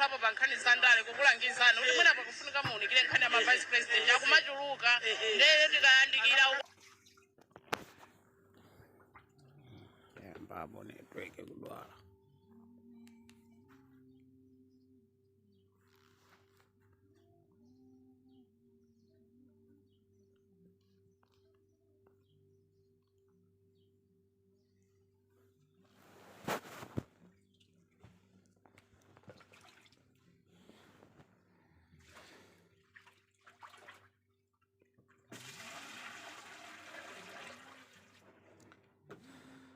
Timalankhulapo pa nkhani za ndale, kukulangizana kuti mwina pakufunika muunikire nkhani ya ma vice president akumachuluka, ndere tikayandikira. Yambapo network kudwala.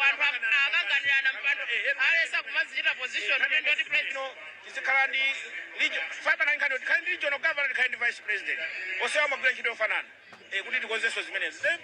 Anthu akanganirana mpando alesa kumazichita position kuti ndoti president. No, tizikhala ndi region fapana nkhani, tikhale ndi regional governor, tikhale ndi vice president, onsewa amagwira ntchito yofanana, kuti tikonzenso zimenezo. Then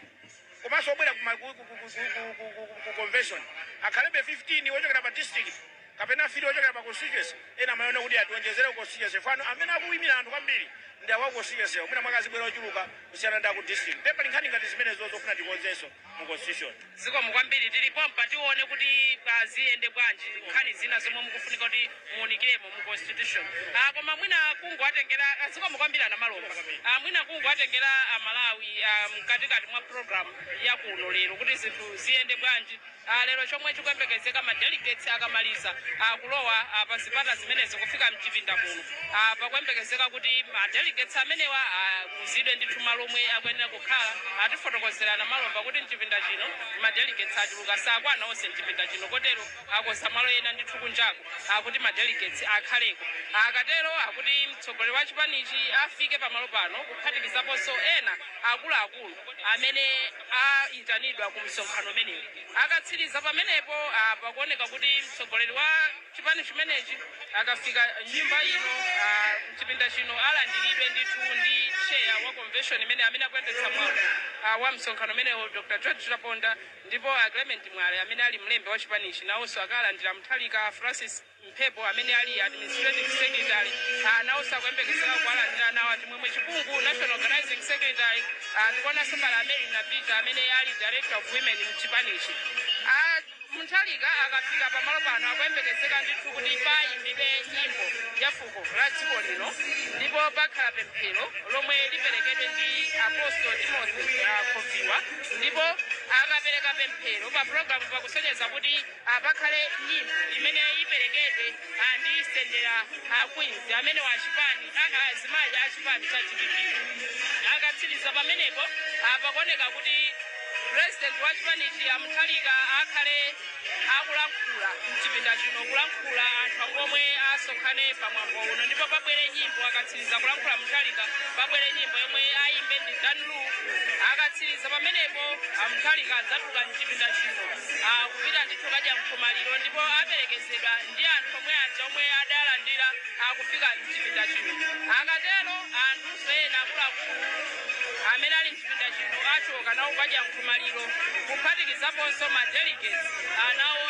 komanso obwera ku convention akhalebe 15 wochokera pa district kapena 3 wochokera pa constituency. Ena amaona kuti ationjezere ku constituency fano, amene akuyimira anthu kwambiri ndi awa constituency, mwina mwakazibwera ochuluka kusiyana ndi aku district. Then pali nkhani ngati zimenezo zofuna tikonzenso mu constitution. Zikomo kwambiri. Tilipompa, tione kuti ziyende bwanji nkhani zina zomwe mukufunika kuti muunikiremo mu constitution. Koma mwina kungoatengera, zikomo kwambiri anamalomba, mwina kungoatengera Amalawi mkatikati mwa program ya kuno lero kuti zinthu ziyende bwanji. Lero chomwe chikuyembekezeka, ma delegates akamaliza kulowa pa zipata zimenezi kufika mchipinda muno, pakuyembekezeka kuti ma delegates amenewa uzidwe ndithu malo omwe akuyenera kukhala. Atifotokozerana malomba kuti mchipinda chino ma delegates achuluka, sakwana onse mchipinda chino, kotero akonza malo ena ndithu kunjako akuti ma delegates akhaleko. Akatero akuti mtsogoleri wa chipanichi afike pamalo pano, kuphatikizaponso ena akuluakulu amene ayitanidwa ku msonkhano umenewu. Akatsiriza pamenepo, pakuoneka kuti mtsogoleri wa chipani chimenechi akafika nyumba ino, mchipinda chino, alandiridwe ndithu ndi chair wa convention imene amene akuyendetsa mwambo wa msonkhano umenewo, Dr George Chaponda, ndipo a Clement Mwale amene ali mlembi wa chipanichi nawonso akalandira Mutharika. Francis Mphepo amene ali administrative secretary nawonso akuyembekezera kuwalandira nawo. Chimwemwe Chipungu, national organizing secretary. Tikuonanso pala Mary Navita amene ali director of women mchipanichi. Mutharika akafika pamalo pano, akuyembekezeka ndithu kuti payimbidwe nyimbo ya fuko la dziko lino, ndipo pakhala pemphero lomwe liperekedwe ndi Apostle Timothy Khoviwa. Ndipo akapereka pemphero, pa program pakusonyeza kuti pakhale nyimbo imene iperekedwe ndi Sendera Queens, amene wachipani, azimayi achipani cha DPP. Akatsiriza pamenepo, pakuoneka kuti president wa chipanichi a Mutharika akhale akulankhula mchipinda chino, kulankhula anthu omwe asonkhane pamwambo uno, ndipo pabwere nyimbo. Akatsiriza kulankhula Mutharika, pabwere nyimbo yomwe ayimbe ndi Dan Lu. Akatsiriza pamenepo, a Mutharika adzatuluka mchipinda chino kupita ndithu kadya mkhomaliro, ndipo aperekezedwa ndi anthu omwe aja omwe adalandira akufika mchipinda chino. Akatero anthu ena akuluakulu amene ali mchipinda chino achoka nawo kukadya mkhomaliro, kuphatikizaponso ma delegates nawo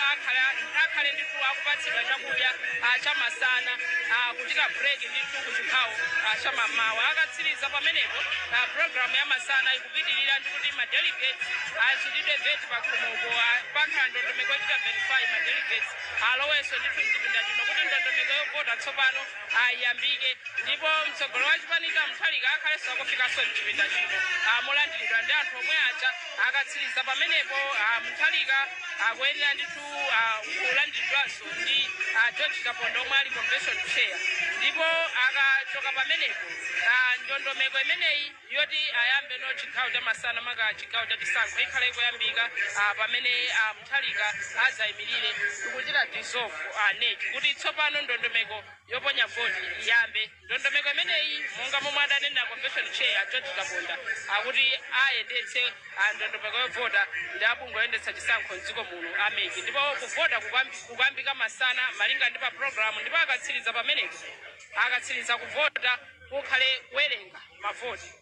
akhale ndithu akupatsidwa chakudya chamasana, kuchita break ndithu ku chigawo chamamawa. Akatsiriza pamenepo, program ya masana ikupitirira ndikuti ma delegates achitidwe vet pakhomopo. Pakhala ndondomeko yochita verify ma delegates, alowenso ndithu mchipinda chino kuti ndondomeko yovota tsopano ayambike. Ndipo mtsogoleri wa chipani cha Mutharika akhalenso akufikanso mchipinda chino, molandiridwa ndi anthu omwe aja. Akatsiriza pamenepo, Mutharika akuyenera ndithu kulandiridwanso ndi George Chaponda omwe ali convention chair. Ndipo akachoka pamenepo, ndondomeko imeneyi yoti ayambe no chigawo cha masana, maka chigawo cha chisankho, ikhale ikuyambika pamene Mutharika azayimirire ndikuchita dissolve NEC kuti tsopano ndondomeko yoponya voti iyambe. Ndondomeko imeneyi, monga momwe adanena convention chair George Chaponda, akuti ayendetse ndondomeko yovota ndi abungwe oyendetsa chisankho mdziko muno a MEC, ndipo kuvota kukuyambika masana malinga ndi pa program. Ndipo akatsiriza pamenepo, akatsiriza kuvota, kukhale kuwerenga mavoti,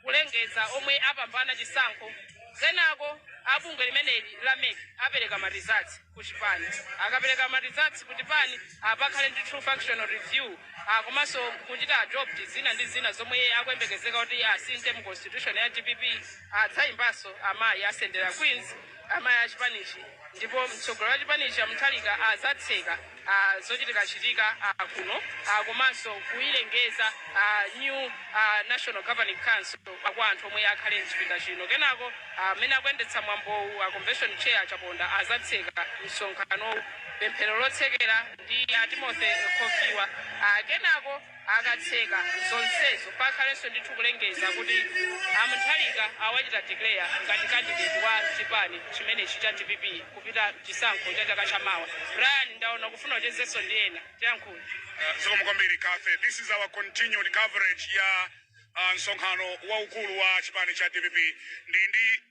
kulengeza omwe apambana chisankho. Kenako abungwe limeneli la MEC apereka ma results ku chipani. Akapereka ma results ku chipani, pakhale ndithu functional review, komanso kuchita adopt zina ndi zina zomwe akuyembekezeka kuti asinthe mu constitution ya DPP. Adzayimbanso amayi asendera Queens. Amayi a chipanichi, ndipo mtsogoleri wa chipanichi Amuthalika azatseka zochitika-chitika kuno, komanso kuyilengeza new National Governing Council kwa anthu omwe akhale mchipinda chino. Kenako amene akuyendetsa mwambowu, a convention chair Chaponda, azatseka msonkhanowu, pemphero lotsekera ndi a Timothy Khofiwa. Kenako akatseka zonsezo, pakhalenso ndithu kulengeza kuti Amuthalika awachita declare ngati candidate wa chipani chimenechi cha DPP kupita chisankho cha chaka chamawa. Brian, ndaona kufuna uchezenso ndi ena, tiyankhule. Zikomo kwambiri, Kafe. This is our continued coverage ya msonkhano waukulu wa chipani cha DPP. Ndi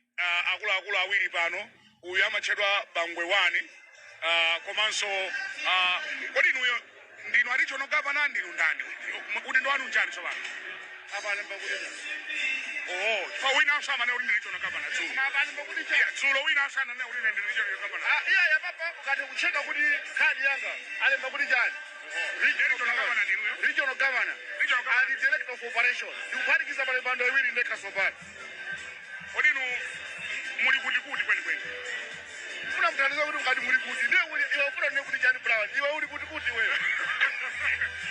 akuluakulu awiri pano. Uyu amatchedwa Bangwe 1, komanso kodi inuyo ndinu a regional governor, ndinu ndani? Kuti ndo anu njani tsopano? Apalemba kuti Oh, chifukwa wina amanena kuti ndi regional governor dzulo. Apalemba kuti Yeah, dzulo wina asananena kuti ine ndi regional governor. Iya, yapapa ukati kucheka kuti khadi yanga alemba kuti chani? Regional governor ndinuyo? Regional governor. Regional governor. Ali director of operation, ndikuphatikiza pale pando iwiri ndekha sopano. Kodi inu muli kuti kuti kwenikweni? Funa mthandizo kuti ngati muli kuti ndiye uli iwe, ufuna ndiye kuti chani, Brown? Iwe uli kuti kuti wewe?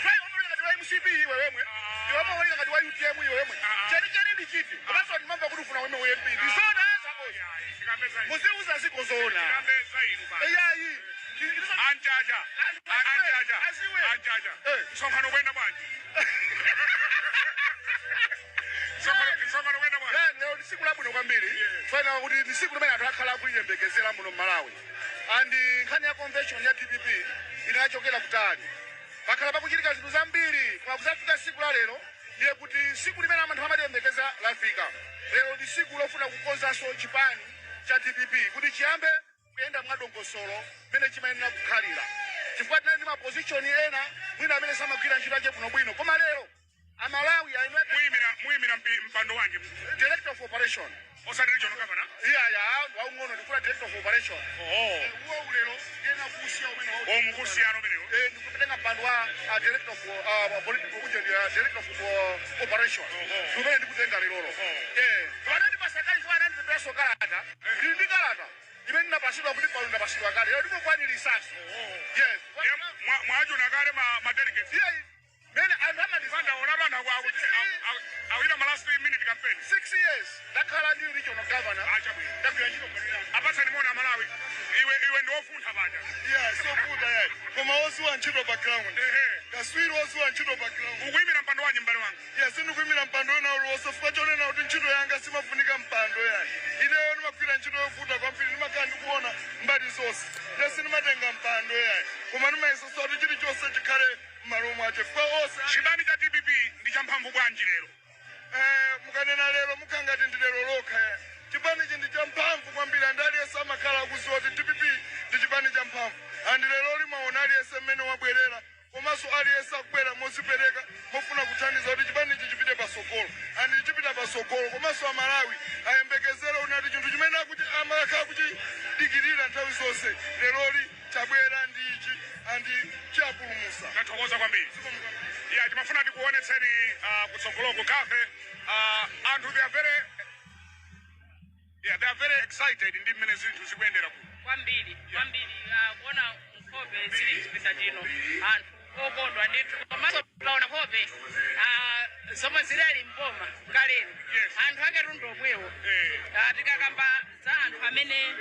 Try umaoneka ngati wa MCP iwe wemwe, iwe umaoneka ngati wa UTM iwe wemwe. Chani chani ndi chiti? Komanso ndimamva kuti ufuna wemwe MP, ndizona zakozi? Muziuza ziko zoona. Tikambeza inu pano. Iyayi. Anjaja, anjaja. Aziwe. Anjaja. Eh. Msonkhano kwenda bwanji? Msonkhano kwenda bwanji? Eh, lero ndi tsiku labwino kwambiri. Fana kuti ndi tsiku limene anthu akhala akuliyembekezera muno mMalawi, and nkhani ya convention ya DPP inachokera kutali. Pakhala pakuchitika zinthu zambiri, koma kuzafika tsiku la lero, ndiye kuti tsiku limene anthu amaliyembekeza lafika. Lero ndi tsiku lofuna kukonzanso chipani cha DPP kuti chiyambe kuyenda mwadongosolo mmene chimayenera kukhalira, chifukwa tinali ndi ma position ena mwina amene samagwira ntchito ake bwinobwino, koma lero Amalawi aino. Muyimira mpando wanji? Director of operation. Osati regional governor? Iya ya, waung'ono, ndikufuna director of operation. Oh. Uwo ulero ndiyena kuusiya umene O, mukusiyana umenewo. Eh, ndikutenga mpando wa director of political uje, director of operation. Oho. Umene ndikutenga lerolo. Oho. Eh, vanandipasa kale, chifukwa anandipeso kalata. Ndili ndi kalata imene ndinapasidwa kuti pano ndapasidwa kale, lero ndikukwaniritsanso. Yes. Mwachuna kale ma delegates? Iya, mene anthu amandisa. Pandaona vanhu akuita ma last minute campaign. 6 years ndakhala ndi regional governor. Achabwino. Ndagwira ntchito bwino. Apatsani mona Malawi. Iwe ndiofuntha paja. Yeah, sofuta yayi, koma woziwa ntchito pa ground. Ehe. Kaswiri woziwa ntchito pa ground. Ukuyimira mpando wanji, m'bale wanga? Yeah, sindikuyimira mpando wena uliwonse, chifukwa chonena kuti ntchito yanga simafunika mpando yayi. Ineyo ndimagwira ntchito yovuta kwambiri, ndimakhala ndikuona mbali zonse. Ine sindimatenga mpando yayi, koma ndimayesesa kuti chilichonse chikhale m'malo mwache, chifukwa onse Chipani cha DPP ndi champhamvu bwanji lero? Eh, mukanena lero mukhangati ndi lero lokha ya. Chipanichi ndi champhamvu kwambiri, and aliyense amakhala akuziwa kuti DPP ndi chipani champhamvu, and lero limaona aliyense mmene wabwerera, komanso aliyense akubwera mozipereka, mofuna kuthandiza kuti chipanichi chipite pasogolo, and chipita pasogolo. Komanso Amalawi ayembekezere unati chinthu chimene akuti amakhala kuchidikirira nthawi zonse, leroli chabwera ndi ichi, and chapulumusa. Tathokoza kwambiri. Ya, timafuna tikuonetseni kutsogoloko kafe. Anthu they are very, yeah, they are very excited ndi mmene zinthu zikuyendera kuno. Kwambiri, kwambiri. Kuona nkhope zili mchipinda chino, anthu okondwa ndithu. Komanso taona nkhope zomwe zidali mboma kaleni. Anthu ake tundu omwewo. Tikakamba za anthu amene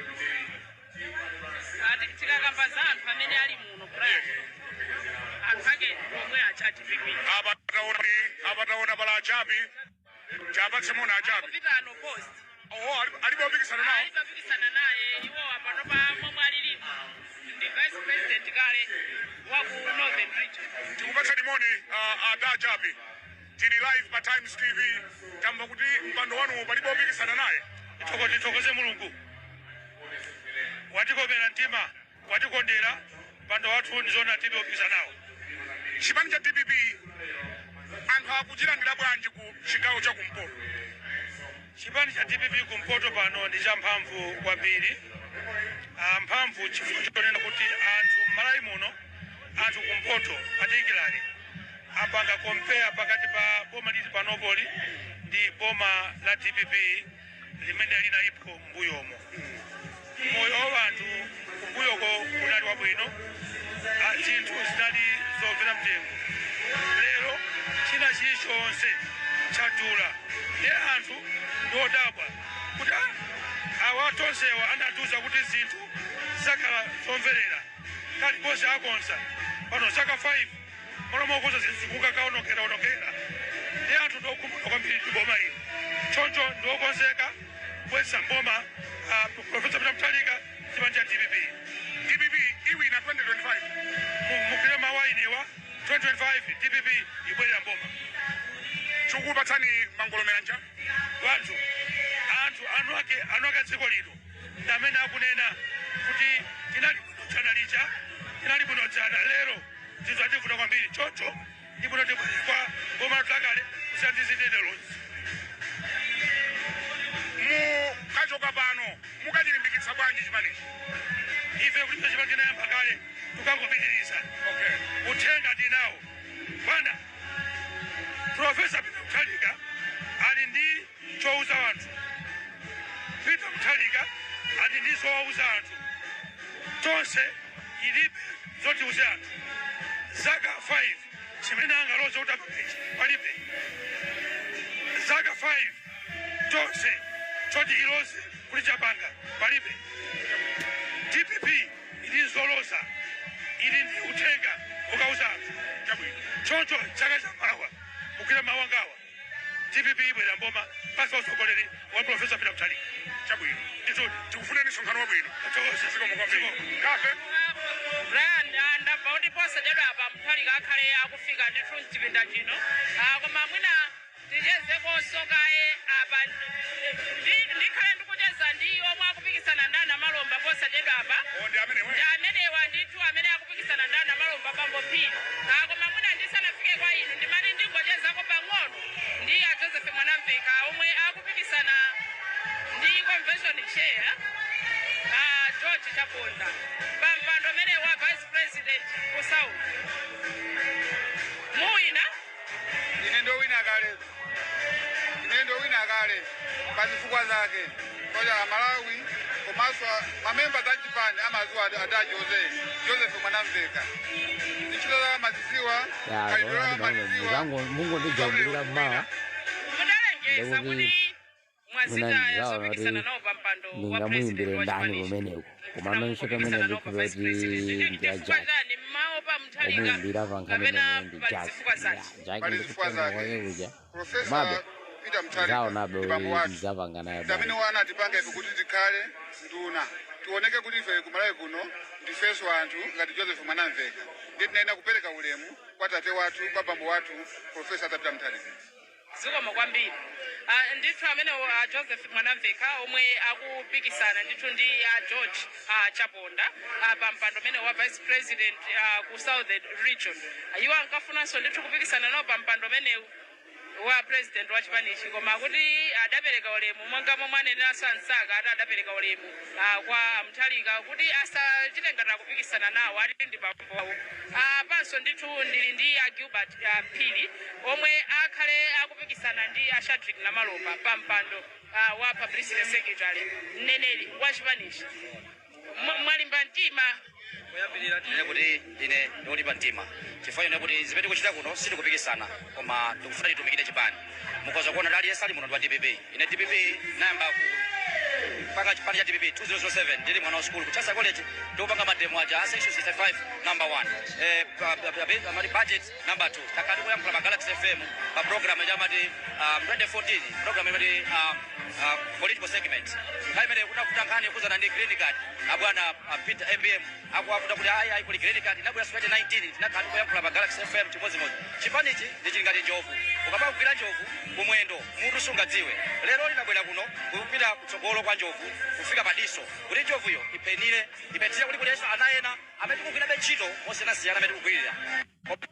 ali muno, Brian, anthu ake omwe acha DPP. Apa taona, apa taona pala achapi chapatsemona achapi. Kupita ano post. Oh, alibe opikisana nawo. Alipapikisana naye iwowa panopa momwe alilipo ndi vice president kale wa ku Northern Region. Tikupatsani moni, ada Chapi. Tili live pa Times TV. Tamva kuti mpando wanu palibe opikisana naye. Tithokoze Mulungu, watikomera mtima, watikondera. Mpando wathu ndizona tilibe opikisana nawo. Chipani cha DPP anthu akuchilandira bwanji ku chigawo cha kumpoto? Chipani cha DPP kumpoto pano ndi champhamvu kwambiri. Mphamvu chifukwa chonena kuti anthu m'Malawi muno, anthu kumpoto particularly, apanga compare pakati pa boma lili panopoli ndi boma la DPP limene linalipo m'mbuyomo. Moyo wa anthu kumbuyoko unali wabwino, zinthu zinali zomvera mtengo. Lero china chilichonse chadula, ndiye anthu ndi odabwa kuti awa tonsewa anatiuza kuti zinthu zizakhala zomverera kalikonse akonza pano zaka 5 malo mokonza zinthu zikukakaonongera onongera. Ndi anthu ndiokhumudwa kwambiri ndi boma ili. Choncho ndiokonzeka kubweza mboma Profesa Peter Mutharika, chipani cha DPP. DPP iwina 2025? Mugwire mawu ayinewa, 2025 DPP ibwerera mboma. Chikukupatsani mangolomera ncha? Wanthu, anthu anu ake dziko lino ndi amene akunena kuti tinali bwino dzana lija, tinali bwino dzana. Lero zinthu ativuta kwambiri. Choncho ndibwino tibwere kwa boma lakale kusiyana ndi ziteterozi. Mukachoka pano mukachilimbikitsa bwanji chipanichi? Ife kulibe chipani, tinayamba kale, tukangopitiriza. Uthenga tinawo bwana Profesa Peter Mutharika ali ndi chowuza anthu. Peter Mutharika ali ndi zowauza anthu. Tonse ilibe zotiuze anthu. Zaka 5 chimene angaloze kuti apapechi palibe. Zaka 5 tonse choti iloze kuti chapanga palibe. DPP ili zoloza, ili ndi uthenga ukauza anthu. Choncho chaka chamawa, mugwire mawu angawa, DPP ibwera mboma pasi utsogoleri wa Profesa Peter Mutharika. Chabwino. Nditudi. Tikufuneni msonkhano wabwino. Athokoza. Zikomo kwambiri. Kafe. Brian, ndamva kuti posachedwa apa Mutharika akhale akufika ndithu mchipinda chino. Koma mwina tichezekonso kaye apa. Ndikhale ndikucheza ndi omwe akupikisana ndi ana Malomba posachedwa apa. O, ndi amene Ndi we. amenewa ndithu amene akupikisana ndi ana Malomba, bambo Phiri. Koma mwina ndisanafike kwa inu, ndimati ndingochezako pang'ono ndi a Joseph Mwanamveka omwe akupikisana ndi convention chair George Chaponda pa mpando amene wa vice president ku South. Muwina? Ine ndowina kale, ine ndowina kale pazifukwa zake koja Amalawi komanso mamemba za chipani amaziwa ati Jose Joseph Mwanamveka ntchito zawo amaziziwa, khalidwe lawo amaziziwa. Mungondijambulira mmawa. Mudalengeza Ndekuti kuti mwazitaya munandizaona zopikisana kuti nawo pa mpando wa president ndingamuyimbire wa ndani chipanichi. kumeneko, komano ntchito imene ndikhupa kuti ndi ya Chifukwa Jack chani mmaopa Mutharika omuyimbira pa nkhani kapena imene ndi pali Jack? zifukwa zake? Jack Pali zifukwa ndikutenga zake. kwake kuja. Profesa Komabe Peter Mutharika zaonabe ndi bambo wathu, mzapanga naye ndi amene bwanji. wana atipanga ife kuti tikhale nduna, tioneke kuti ife kumalawi kuno ndifenso anthu ngati Joseph Mwanamveka. Ndiye tinayenera kupereka ulemu kwa tate wathu, kwa bambo wathu, Profesa Peter Mutharika. Zikomo kwambiri. Ndithu amene Joseph Mwanamveka omwe akupikisana ndithu ndi George Chaponda pa mpando umene wa vice president ku Southern Region. Iwo ankafunanso ndithu kupikisana nawo pa mpando umenewu wa president wa chipanichi, koma kuti adapereka ulemu monga momwe aneneranso ansaka ati adapereka ulemu kwa Mutharika kuti asachite ngati akupikisana nawo, ati ndi bambo awo. Panso ndithu ndili ndi a Gilbert Phiri omwe akhale akupikisana ndi a Shadrick Namalomba pa mpando wa publicity secretary, mneneri wa chipanichi. Mwalimba mtima? Kuyambirira tinene kuti ine ndiolimba mtima chifukwa ine kuti zimene tikuchita kuno sitikupikisana, koma tikufuna titumikire chipani. Mukhoza kuona dali yesali muno ndi wa DPP. Ine DPP nayamba ku panga chipani cha DPP 2007 ndili mwana wa school ku Chasa College, ndikupanga mademo aja a section 65 number 1, amati budget number 2. Takati kuyankhula pa Galaxy FM pa program yamati 2014, program imati political segment. Nthawi imene kunafuta nkhani yokuzana ndi green card, abwana Peter APM akuwafuta kuti ayi ayi kuli green card. Inabwera 2019, tinakhala tikuyankhula pa Galaxy FM chimodzimodzi. Chipanichi ndi chili ngati njovu, ukapaka kugwira njovu kumwendo, mutu sungadziwe. Lero linabwera kuno kupita kutsogolo kwa njovu kufika padiso kuti njovuyo iphenire ipetire kuti kuliyenso ana ena amene tikugwirabe ntchito mosiyanasiyana amene tikugwirira kuti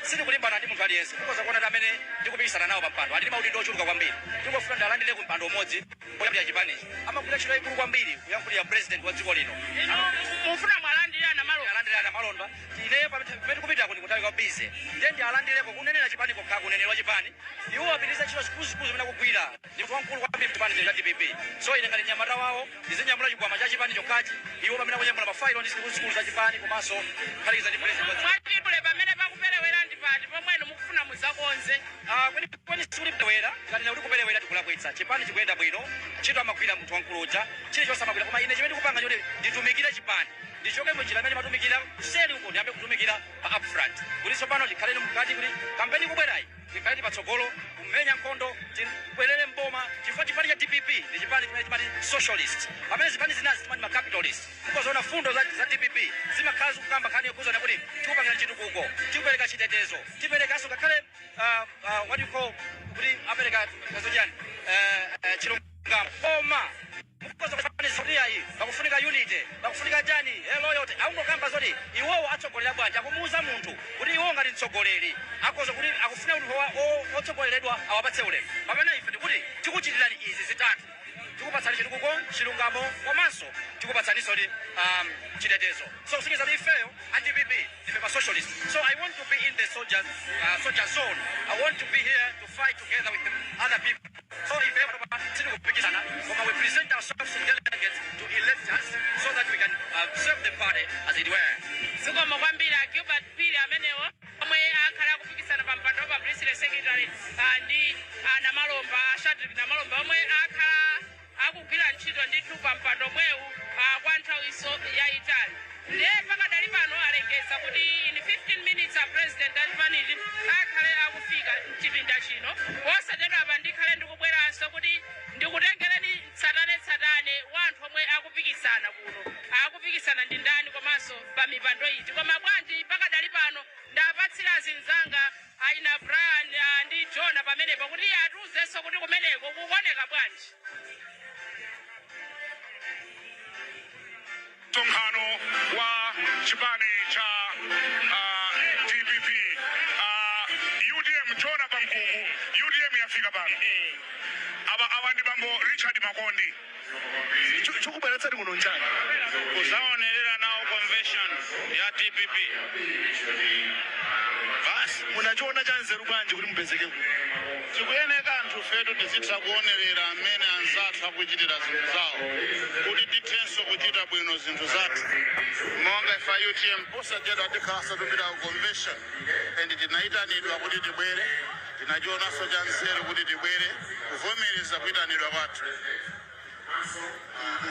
sitikulimbana ndi munthu aliyense. Tikhoza kuona kuti amene ndikupikisana nawo pa mpando ali ndi maudindo ochuluka kwambiri. Tikufuna ndalandire ku mpando umodzi oyambira chipanichi, amagwira ntchito yayikulu kwambiri kuyankhulira president wa dziko lino. Inu mufuna mwalandire ana Malomba? Alandire ana Malomba. Ine pamene tikupitako ndikutali kwa busy, ndiye ndi alandireko kunenera chipani kokha, kunenera chipani. Iwo apitiriza ntchito zikuluzikulu zimene akugwira, ndi munthu wamkulu kwambiri. kwambiri mchipani cha DPP. So ine ngati mnyamata wawo ndizinyamula chikwama cha chipani chokhachi, iwo pamene akunyamula mafailo ndi zikuluzikulu za chipani komanso kuphatikiza ndi president wa dziko. Mwachidule, pamene pakuperewera ndi pati pomweno mukufuna muzakonze? Ah, kweni sikuli kuperewera. Tikanena kuti kuperewera, tikulakwitsa. Chipani chikuyenda bwino, ntchito amagwira munthu wamkulu uja, chilichonse amagwira. Koma ine chimene ndikupanga choti nditumikire chipani, ndichoke munjira imene matumikira kuseri uko, ndiyambe kutumikira pa upfront, kuti tsopano tikhaleni mkati, kuti kampeni ikubwerayi tikhale patsogolo kumenya nkhondo, tibwerere mboma, chifukwa chipani cha DPP ndi chipani chimene chimati socialist, pamene zipani zinazi zimati ma capitalist. Mukazoona fundo za DPP zimakhala zikukamba nkhani yokhuzana kuti tikupangira chitukuko, tikupereka chitetezo, tiperekanso ngakhale what do you call, kuti apereka chani, chilungamo. Koma mukoza pakufunika unity, pakufunika chani, loyalty. Akungokamba zoti iwowo atsogolera bwanji, akumuuza munthu kuti iwowo ngati mtsogoleri akhoza kuti akufuna kuti otsogoleredwa awapatse ulemu, pamene ife tikuti tikuchitirani izi zitatu: tikupatsani chitukuko, chilungamo, komanso tikupatsaninso kuti chitetezo. So kusonyeza kuti ifeyo a DPP ndife ma socialist. So I want to be in the soldier zone. I want to be here to fight together with the other people. So ifeyo panopa sitikupikisana, koma we present ourselves in delegates to elect us so that we can serve the party, as it were. Zikomo kwambiri a Gilbert Phiri, amenewo omwe akhala akupikisana pa mpando wa publicity secretary ndi Namalomba, Shadrick Namalomba, omwe akhala akugwira ntchito ndithu pa mpando omwewu kwa nthawiso yayitali. Ndiye pakadali pano alengeza kuti in 15 minutes a president achipanichi akhale akufika mchipinda chino. Posachedwa apa ndikhale ndikubweranso kuti ndikutengereni tsatanetsatane wa anthu omwe akupikisana kuno, akupikisana ndi ndani komanso pa mipando iti. Koma bwanji pakadali pano ndapatsira zinzanga aina Brian ndi Jona pamenepo kuti iye atiuzenso kuti kumeneko kukuoneka bwanji. Msonkhano wa chipani cha DPP, UTM, Jona Pankuku, UTM yafika pano. Awa ndi bambo Richard Makondi. Chokubweretsani kuno njani? Kuzaonerera nawo convention ya DPP basi. Munachiona cha nzeru bwanji kuti mupezeke kuno? Tikuyeneka anthu fetu tizitha kuonerera amene anzathu akuchitira zinthu zawo kuti tithenso kuchita bwino zinthu zathu. Monga ife a UTM, posachedwa tikhalanso tupita ku convention and tinayitanidwa kuti tibwere. Tinachionanso cha nzeru kuti tibwere kuvomereza kuyitanidwa kwathu.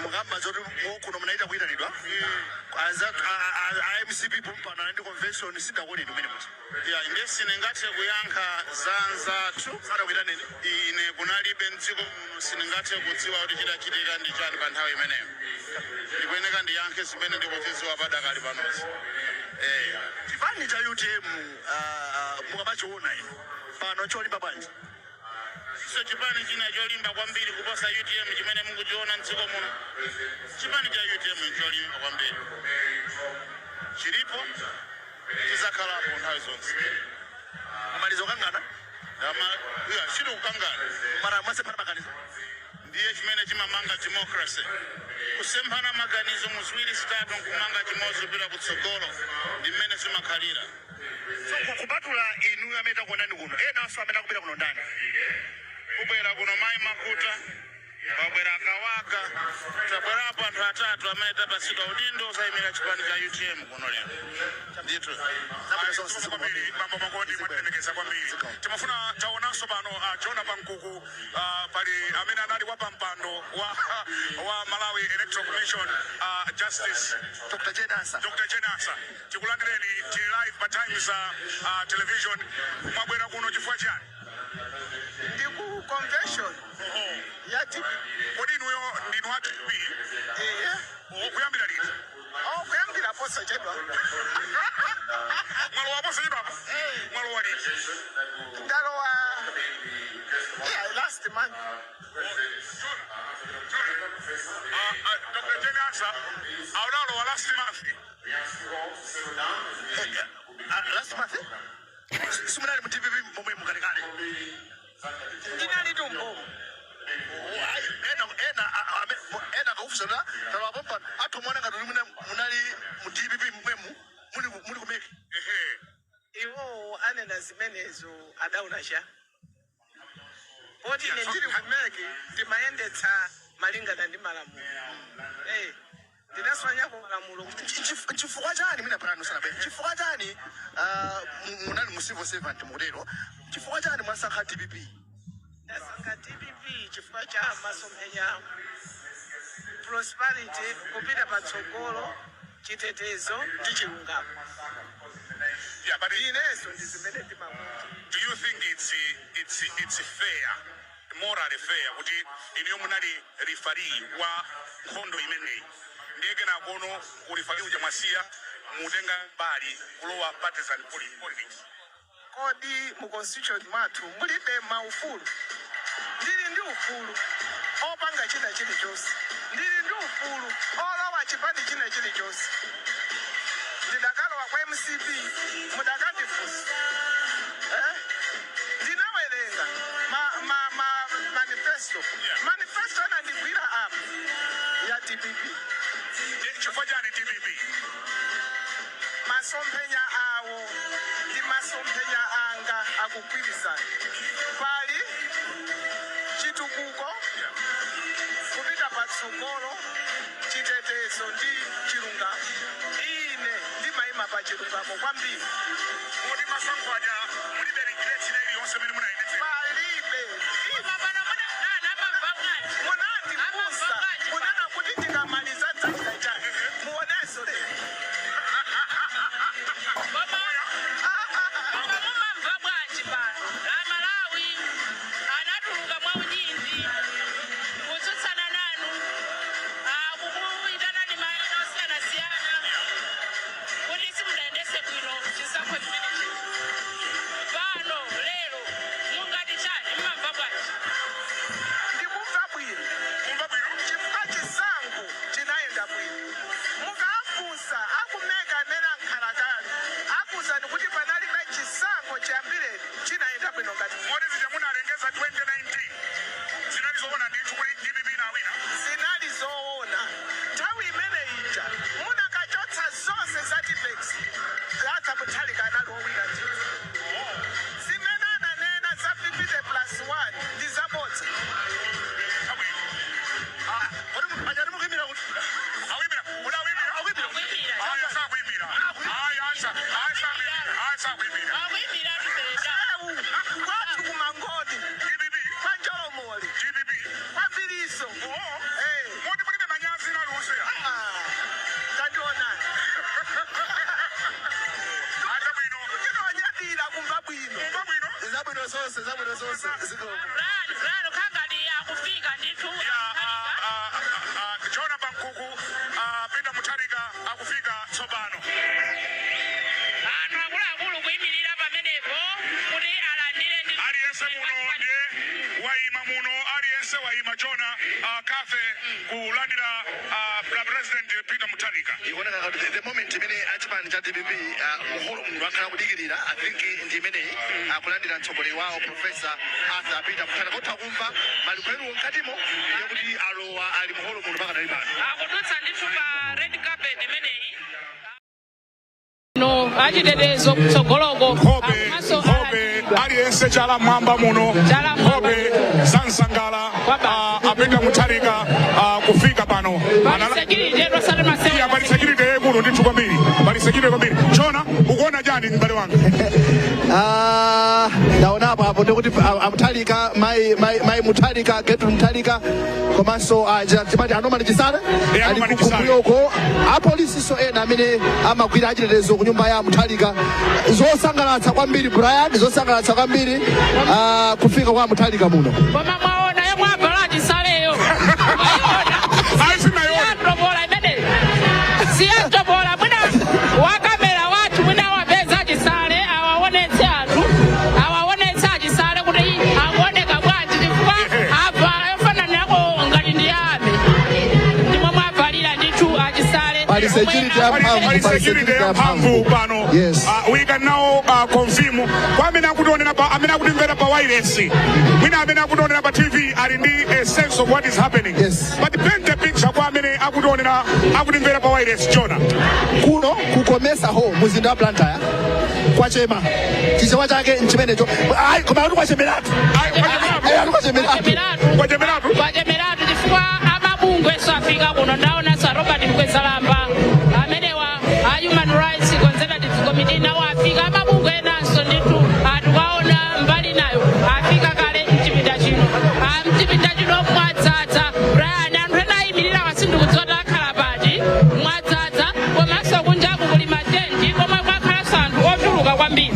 Mukamba zoti kuno munaita kuyitanidwa, a MCP pompano ali ndi convention, sidakuoneni umene muti? Ya, nde sindingathe kuyankha za anzathu. Sadakuyitaneni? Ine kunalibe mdziko muno, sindingathe kudziwa kuti chidachitika ndi chani pa nthawi imeneyo. Ndikuyeneka ndiyankhe zimene ndikuzidziwa padakali panozi, eh. Chipani cha UTM mukamachiona inu pano cholimba bwanji? So chipani china cholimba kwambiri kuposa UTM chimene mukuchiona mdziko muno? Chipani cha UTM ncholimba kwambiri, chilipo, chizakhalapo nthawi zonse. Mumaliza kukangana? Ya, chili kukangana. Mara mwasemphana maganizo? Ndiye chimene chimamanga democracy, kusemphana maganizo mu ziwiri zitatu nkumanga chimodzi kupita kutsogolo, ndi mmene zimakhalira. So kupatula inu amene takuonani kuno, enanso amene akubwera kuno ndani? Kubwera kuno mayi Makuta, pabwera Kawaka, tabwerapo anthu atatu amene tapatsidwa udindo uzayimira chipani cha UTM kuno lero ndithu. Zabwino zonse, zikomo kwambiri kwambiri. Bambo Makondi, mwatilemekeza kwambiri. Timafuna taonanso pano Jona Pankuku, pali amene anali wa pampando wa Malawi Electoral Commission, Justice Dr. Jane Ansah. Dr. Jane Ansah, tikulandireni, tili live pa Times Television. Mwabwera kuno chifukwa chani? Ndi ku convention ya DPP. Kodi inuyo ndinu a DPP? Ehe. Oh, kuyambira liti? Oh, kuyambira posachedwa. Mwalowa posachedwapa? Eh. Mwalowa liti? Ndalowa, yeah, last month. Dr. Jane Ansah aunalowa last month. Last month, eh? Simunali mu DPP momwe mukalekale? Ndinali tumbo. Ena ena ena akakufusa talowa pompano, athu muona ngati munali mu DPP momwemu muli kumeke. Ehe. Iwo anena zimenezo adaona cha Poti ine ndili ku MEC ndimayendetsa malingana ndi malamulo. Ndinaswanyako malamulo kuti Chifukwa chani mwina pano sanabwere, chifukwa chani munali mu civil servant mukutero, chifukwa chani mwasankha DPP? Ndasankha DPP chifukwa cha masomphenya, prosperity, kupita patsogolo, chitetezo ndi chilungamo. Yeah, but Inenso ndi zimene ndimakuti. Do you think it's fair, morally fair, kuti inuyo munali referee wa nkhondo imeneyi, ndiye kenakono u referee uja mwasiya, mutenga mbali kulowa partisan politics? Kodi mu constitution mwathu mulibe maufulu? Ndili ndi ufulu opanga china chilichonse, ndili ndi ufulu olowa chipani china chilichonse. Ndidakalowa kwa MCP mudakandifunsa, eh? Ndinawerenga ma manifesto. Manifesto anandigwira apa ya DPP. Chifukwa chani DPP? Masomphenya awo ndi masomphenya anga akugwirizana. Pali chitukuko, kupita patsogolo, chitetezo ndi chilungamo. Ine ndimayima pa chilungamo kwambiri. Moti masankho aja mulibe regret ina iliyonse imene munayendetsera? Palibe. Munandifunsa munena kuti tikamaliza dzachita chani, muonenso lero. Koma mumamva bwanji pano Amalawi anatuluka mwaunyinji kutsutsana nanu, kukuitanani mayina osiyanasiyana kuti simudayendese bwino chisankho chimenechi? Pano lero mungati chani? Mumamva bwanji? Ndikumva bwino. Kumva bwino. Chifukwa chisankho chinayenda bwino. Mukafunsa aku MEC amene ankhalakale, akuwuzani kuti panalibe chisankho chiyambireni chinayenda bwino ngati Moti zija munalengeza 2019 zinali zoona ndithu kuti DPP inawina? Zinali zoona. Nthawi imene ija munakachotsa zonse za Tipp-Ex, Arthur Mutharika anali wowina ndithu. Zimene ananena za 50 plus 1 ndi zabodza. Kodi ajani mukuyimira kuti Awimira kuti awimira? Akuimira. Ayi, sakuimira. Ayi, asa, ayi, sakuimira. Ayi, sakuimira. Akuimira tupereka. Ewu kwathu kumangoni. DPP. Kwa Njolomole. DPP. Kwambiriso. Oh. Eh. Moti mulibe manyazi nalonse? Ah, tandionani. Acha bwino. Tinonyadira kumva bwino. Kumva bwino. Zabwino zonse, zabwino zonse, zikomo. Brian, Brian khangati akufika ndithu. Ya, Jona Bankuku, Peter Mutharika akufika tsopano. Anthu akuluakulu kuyimirira pamenepo kuti alandire ndi Aliyense muno ndiye wayima muno, aliyense wayima, Jona, kafe kulandira la President Peter Mutharika. Ikuoneka kuti the moment imene achipani cha DPP muholo muno akhala kudikirira, I think ndi imeneyi, akulandira mtsogoleri wawo, Professor Arthur Peter Mutharika. Kotha kumva malikhweruwo mkatimo, ndiye kuti alowa, ali muholo muno pakadali pano. Akudutsa ndithu pa red carpet imeneyi no achitetezo kutsogoloko. Nkhope Akumaso nkhope alandidwa. Aliyense chala mwamba muno. Chala mwamba. Nkhope zansangala. Kwaba. Apita Mutharika kufika pano. Pali security osati masewera. Iya, pali security yayikulu ndithu kwambiri, pali security kwambiri. Jona, ukuona chani, m'bale wanga? Ah, ndaonapo apo ndikuti amuthalika, mai Muthalika, Gertrude Muthalika, komanso aja timati anomani Chisale Eh, ali Anomani Chisale. kumbuyoko, apolisiso ena amene amagwira achitetezo ku nyumba ya Muthalika. Zosangalatsa kwambiri, Brian, zosangalatsa kwambiri kufika kwa Muthalika muno. Koma mwaona yomwe avala Chisaleyo? Mwayiona? Ayi, sinayona. Siyatopola imeneyi, siyatopola. Mwina wakamera wathu mwina wapeza Chisale, awaonetse anthu, awaonetse achisale kuti akuoneka bwanji, chifukwa avala yofananirako ngati ndi ame ndimwe mwavalira ndithu achisale. Pali security ya mphamvu. Pali Pali security ya mphamvu pano. Yes. We can now confirm kwa amene akutionera pa, amene akutimvera pa wireless, mwina amene akutionera pa TV ali ndi a sense of what is happening. Yes. But paint a picture kwa amene akutionera, akutimvera pa wireless, Jonah. Kuno ku Comesa Hall, muzinda wa Blantyre, kwachema. Chichewa chake nchimenecho. Ayi, koma atu kwachemeratu. Ayi, kwachemeratu. Ayi, atu kwachemeratu. Kwachemeratu. Kwachemeratu. Kwachemeratu chifukwa amabungwe afika kuno. Ndaona sa Robert Mkwezalamba, amenewa a Human Rights Conservative Committee nawo afika. Amabungwe enanso ndithu atikaona mbali nayo afika kale mchipinda chino. Mchipinda chino mwadzaza, Brian. Anthu ena ayimirira, wasindikudziwa akhala pati. Mwadzaza, komanso kunjaku kuli matenti komwe kwakhalanso anthu ochuluka kwambiri.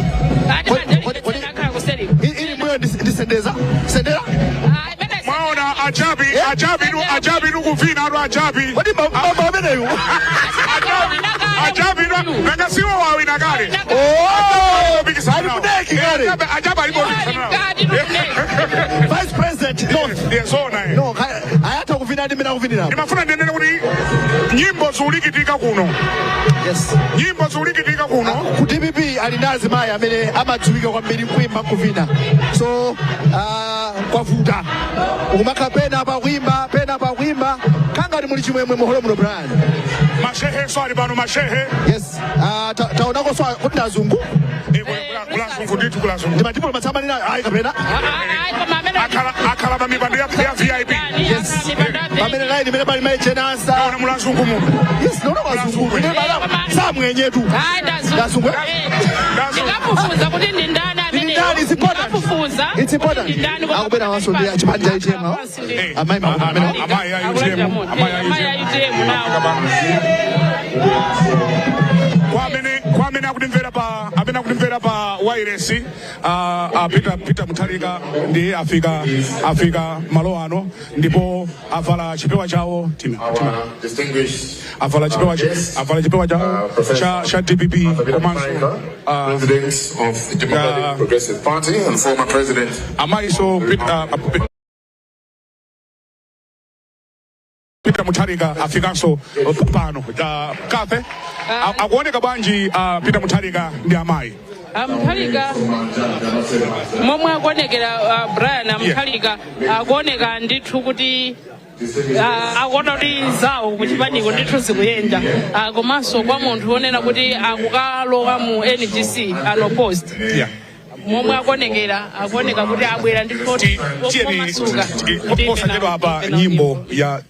Ati ma delegates ena akhala kuseriko. Ili mbuyo ndisendeza sendera. Imene Mwaona achapi, achapi nu, achapi nu kuvina atu achapi. Kodi mambo ameneyu? Achapi nu nanga siwo wawina kale. Oh, Opikisana ali nawo. kudeki kale. Achapi alipo opikisana nawo. Vice President North. Yes, zona, eh. No, ayatha kuvina ndi mmene akuvinira. Ndimafuna ndinene kuti nyimbo zikulikitika kuno. Nyimbo zikulikitika kuno. Ku DPP ali ndi azimayi amene amadziwika kwambiri kuimba, kuvina. So kwavuta ukumakhala pena pa kuimba, pena pa kuimba, khangati muli chimwemwe muholo muno, Brian. Mashehe so ali pano, mashehe. Yes, taonako so kuti ndazungu. Kulazungu ndithu, kulazungu. Ndi ma diplomats amanena ayi kapena? Akhala pa mipando ya VIP. Yes, pamene line imene pali mayi Chenasa. Taona mulazungu muno. Yes, naona kwazungu ndi malamu samwenyetu. Ndazungu. Ndikafufuza kuti ndi ndani Ndi ndani, it's important. Ndikafufuza. It's important. Akupera waso ndi chipani cha UTM awo. Amayi Makomo amene. Amayi ya UTM, amayi ya Amayi ya UTM nawo. Kwa amene akutimvera pa, amene akutimvera pa wireless, Peter Mutharika ndi afika malo ano ndipo avala chipewa chawo tima. Avala chipewa cha DPP komanso President of the Democratic Progressive Party and former president. Amayiso Peter Mutharika afikanso pano. Kafe akuoneka bwanji Peter Mutharika ndi amayi? Amutharika momwe akuonekera, Brian, Amutharika akuoneka ndithu kuti akuona kuti zawo kuchipaniko ndithu zikuyenda. Komanso kwa munthu wonena kuti akukalowa mu NGC unopposed, momwe akuonekera, akuoneka kuti abwera ndithu Tiyeni omasuka. Posachedwa apa nyimbo ya